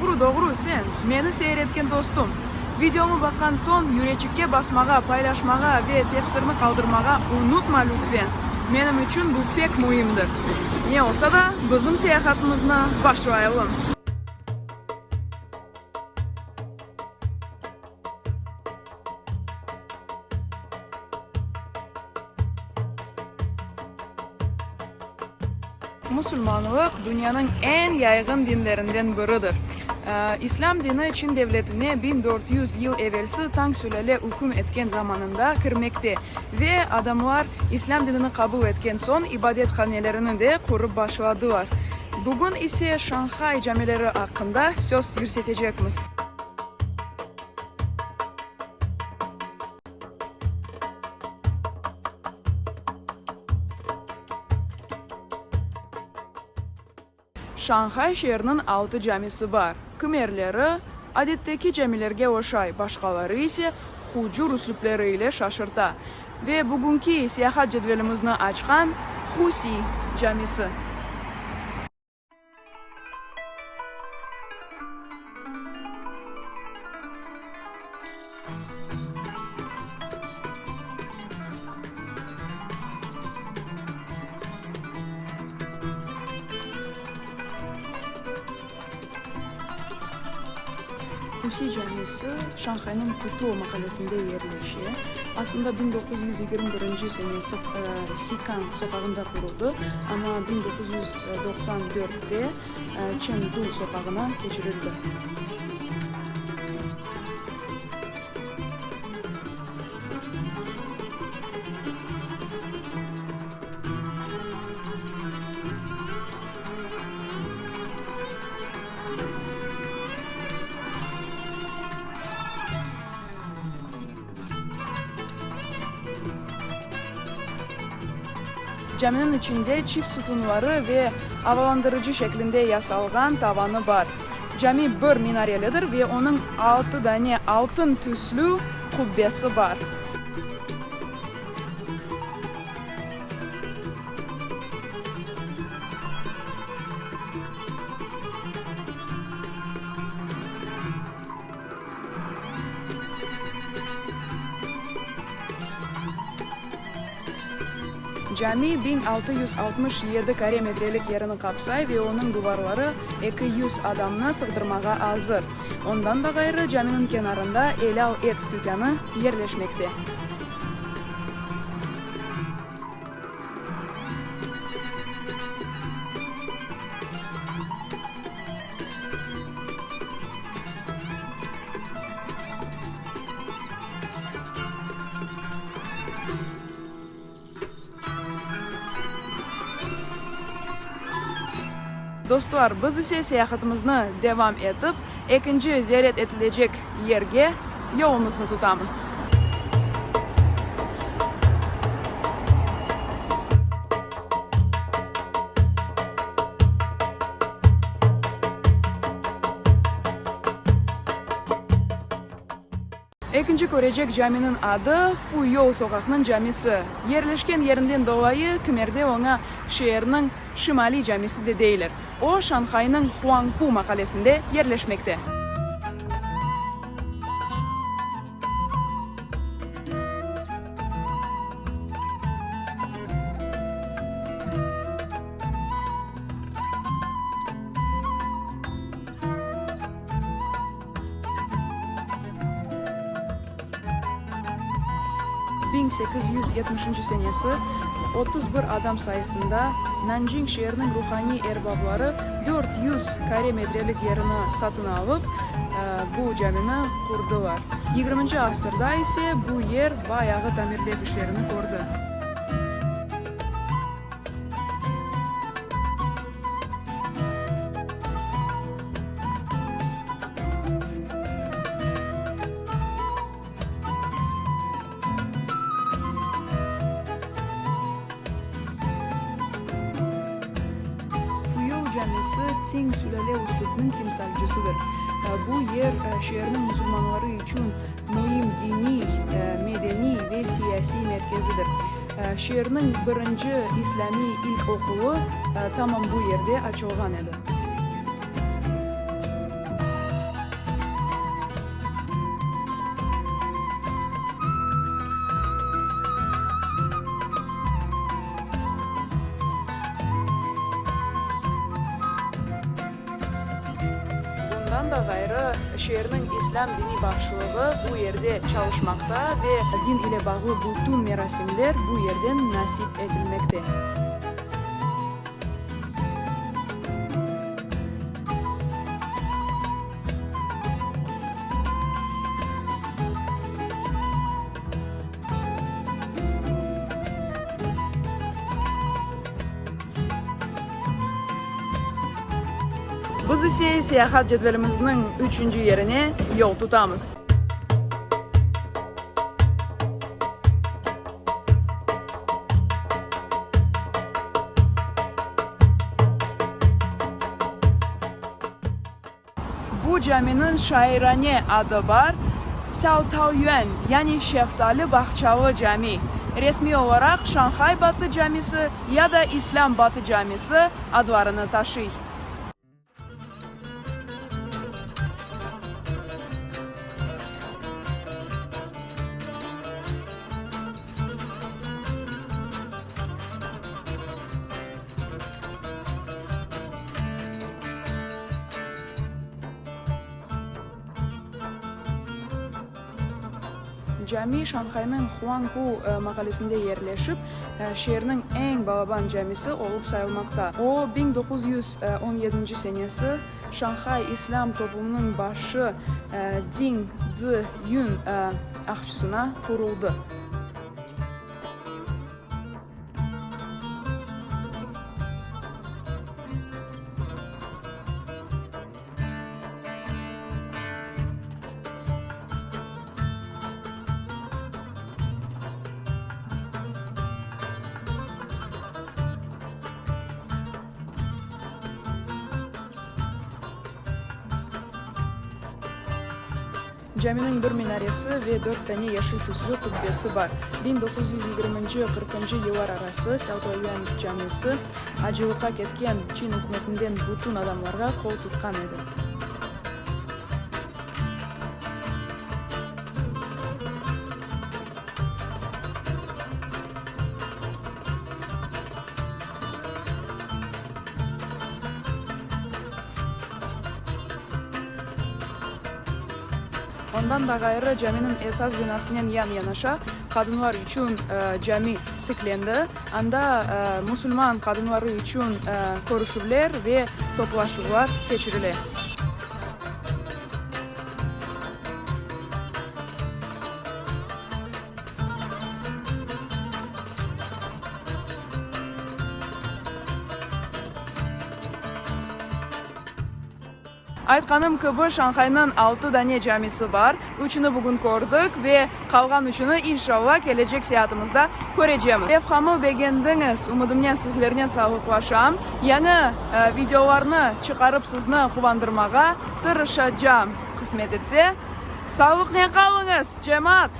Doğru, doğru, sen, meni seyir etken dostum. Videomı baqqan soñ, yüreçikke basmağa, paylaşmağa ve tefsirni qaldırmağa unutma, lütfen. Menim içün bu pek müimdir. Ne olsa da, bizim seyahatımıznı başlayalım. Musulmanlıq, dünyanıñ eñ yayğın dinlerinden biridir. İslâm dini Çin devletine 1400 yıl evelsi Tang sülâle üküm etken zamanında kirmekte ve adamlar İslâm dinini qabul etken soñ ibadethanelerini de qurıp başladılar. Bugün ise Şanhay camileri aqqında söz yürsetecekmiz. Şanhay şeeriniñ altı camisi bar. Kimerleri adetteki camilerge oşay, başqaları ise hucur üslüpleri ile şaşırta. Ve bugünki seyahat cedvelimizni açqan Husi camisi. Husi camisi Şanhaynıñ Putuo mahallesinde yerleşe. Aslında 1921 senesi Sikan soqağında quruldı, amma 1994-te Çendu soqağına keçirildi. Caminiñ içinde çift sütunları ve avalandırıcı şeklinde yasalğan tavanı bar. Cami bir minarelidir ve onıñ altı dane altın tüslü qubbesi bar. Cami 1667 kare metrelik yerini qapsay ve onıñ duvarları 200 adamnı sığdırmağa azır. Ondan da ğayrı, caminiñ kenarında elâl et tükânı yerleşmekte. Dostlar, biz ise seyahatımıznı devam etip, ekinci ziyaret etilecek yerge yolumıznı tutamız. Ekinci körecek caminiñ adı, Fuyou soqaqnıñ camisi. Yerleşken yerinden dolayı kimerde oña şeerniñ Şimaliy camisi de deyler. O, Şanhaynıñ Huangpu maqalesinde yerleşmekte. 1870 senesi 31 adam sayısında Nanjing şeeriniñ ruhaniy erbapları 400 kare metrelik yerini satın alıp, bu camini qurdılar. Yigirminci asırda ise bu yer bayağı tamirlev işlerini kördi. Fuyou camisi Ting sülâle üslübiniñ timsalcisidir. Bu yer şeerniñ musulmanları içün müim diniy, medeniy ve siyasiy merkezidir. Şeerniñ birinci islâmiy ilk oquvı tamam bu yerde açılğan edi. Ondan da ğayrı, şeerniñ islâm diniy başlığı bu yerde çalışmaqta ve din ile bağlı bütün merasimler bu yerden nasip etilmekte. Biz ise seyahat cedvelimizniñ üçünci yerine yol tutamız. Bu caminiñ şairane adı bar, Sâo Tao Yüan, yani Şeftali bağçalı cami. Resmiy olaraq Şanhay Batı camisi ya da İslâm Batı camisi adlarını taşıy. Cami Şanhaynıñ Huangpu mahallesinde yerleşip, şeerniñ eñ balaban camisi olıp sayılmaqta. O, 1917 senesi Şanhay islâm toplumınıñ başı Ding Ziyun aqçısına quruldı. Caminiñ bir minaresi ve dört tane yeşil tüslü qubbesi bar. 1920-nci, qırqıncı yıllar arası Sâotoyuan camisi acılıqqa ketken Çin ükümetinden bütün adamlarğa qol tutqan edi. Ondan da ğayrı, caminiñ esas binasınen yan-yanaşa qadınlar içün cami tiklendi. Anda musulman qadınları içün körüşüvler ve toplaşuvlar keçirile. Aytqanım kibi, Şanhaynıñ altı dane camisi bar. Üçüni bugün kördik ve qalğan üçüni, inşalla, kelecek seyaatımızda körecemiz. Levhamı begendiñiz ümüdimnen sizlernen sağlıqlaşam. Yañı videolarnı çıqarıp sizni quvandırmağa tırışacam, qısmet etse. Sağlıqnen qalıñız, cemaat!